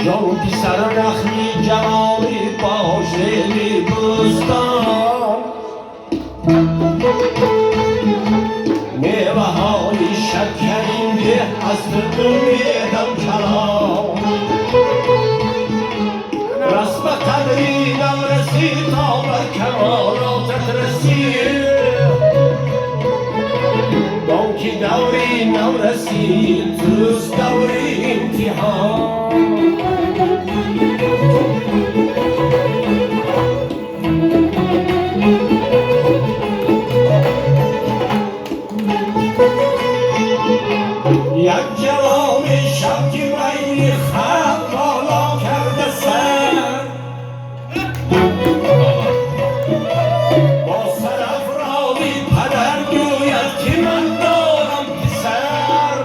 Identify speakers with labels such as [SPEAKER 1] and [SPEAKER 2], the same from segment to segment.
[SPEAKER 1] Ҷон писар нахли ҷавонӣ бош дили бӯстон, меваҳои шакарин деҳ аз ту умедам калон. Рас ба қадри наврасӣ то бар камолотат расӣ, дон ки даври наврасӣ туст даври имтиҳон. Як ҷавони шаб ки байни халқ боло карда сар, бо сарафрози падар гӯяд ки ман дорам писар.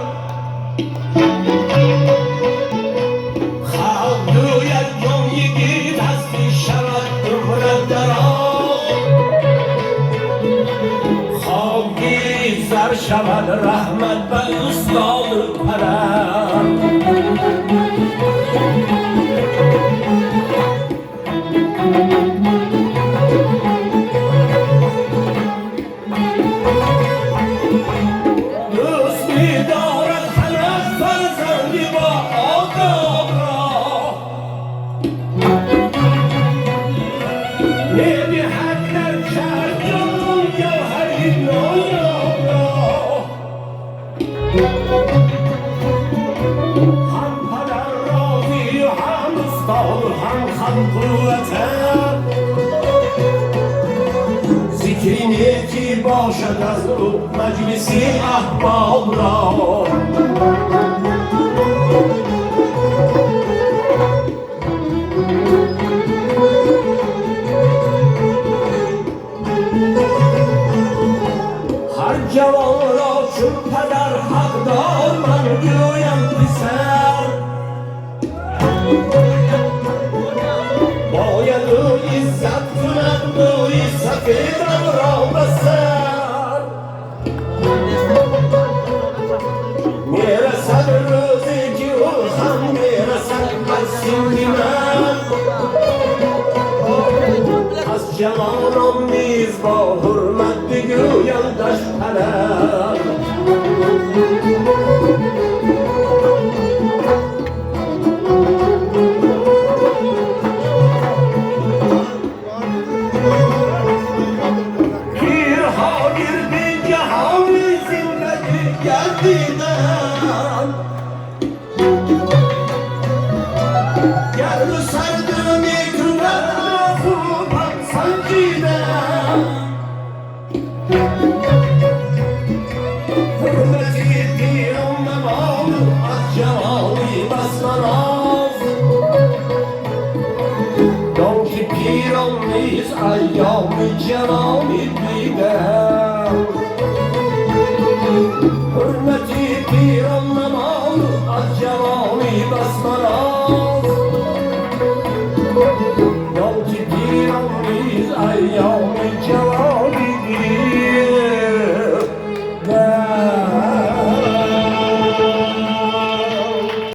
[SPEAKER 1] Халқ гӯяд ҷон йигит ҳастӣ шавад умрат дароз, хок гири зар шавад раҳмат ба устоду падар. Дӯст медорад ҳама фарзанди бо одобро, медиҳад дар чашм гавҳари ноёбро. Ҳам падар розию ҳам устоду ҳам халқу ватан, зикри некӣ бошад аз ӯ маҷлиси аҳбобро. Ҳар ҷавонро чун падар ҳақдор ман гӯям писар, бояд ӯ иззат кунад мӯи сафедамро ба сар. Мерасад рӯзе ки ӯ ҳам мерасад бар синни ман, аз ҷавонон низ бо ҳурмат бигӯяндаш падар. Пирҳо гирди ҷаҳони зиндагӣ гардиданд, гарму сарду мекунад хубам санҷиданд. Ҳурмати пирон намону аз ҷавонӣ бас маноз, дон ки пирон низ айёми ҷавонӣ диданд. Ҳурмати пирон намону аз ҷавонӣ бас маноз, дон ки пирон низ айёми